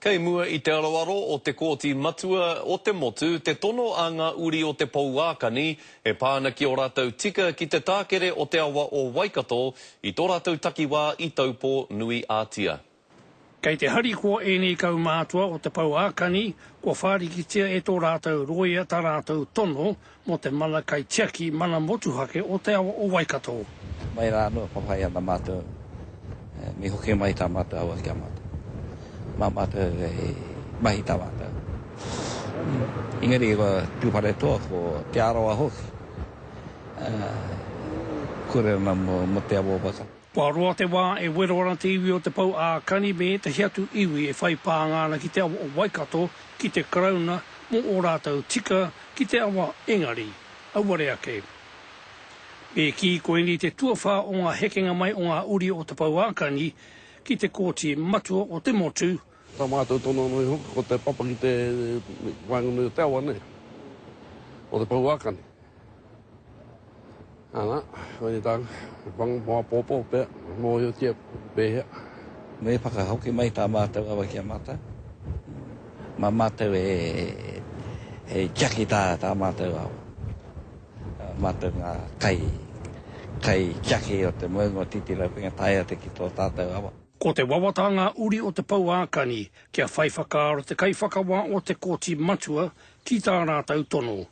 Kei mua i te aroaro o te Kōti Matua o te Motu te tono a ngā uri o Te Pouākani e pā ana ki ō rātou tika ki te tākere o te awa o Waikato i tō rātou takiwā i Taupō nui ā-Tia. Kei te harikoa ēnei kaumātua o Te Pouākani kua whārikitia e tō rātou rōia tā rātou tono mō te mana kaitiaki mana motuhake o te awa o Waikato. Mai rā anō, whawhai ana mātou, me hoki mai tā mātou awa ki a mātou. Mā mātou e mahi tā mātou. Engari ko Tūwharetoa, ko Te Arawa hoki, kore ana mō te awa o Waikato. Kua roa te wā e wero ana te iwi o Te Pou ā Kani me ētahi atu iwi e whai pānga ana ki te awa o Waikato ki te Karauna mō ō rātou tika ki te awa engari, auare ake. Me kī koinei te tuawhā o ngā hekenga mai o ngā uri o Te Pou ā Kani ki te Kōti Matua o te Motu, Tā mātou tono anō iho ko te papa ki te waenganui o te awa nei, o Te Pou ā Kani. Ana, koinei tāku, whanga mō āpōpō pea, mōhiotia pēhea. Me whakahoki mai tā mātou awa ki a mātou. Mā mātou e tiaki tā, tā mātou awa. Mātou ngā kai, kai tiaki o te moenga o Titiraupenga tae atu ki tō tātou awa. Ko te wawata a ngā uri o Te Pouākani kia whai whakaaro te kaiwhakawā o te Kōti Matua ki tā rātou tono.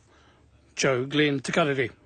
Joe Glenn Te Karere.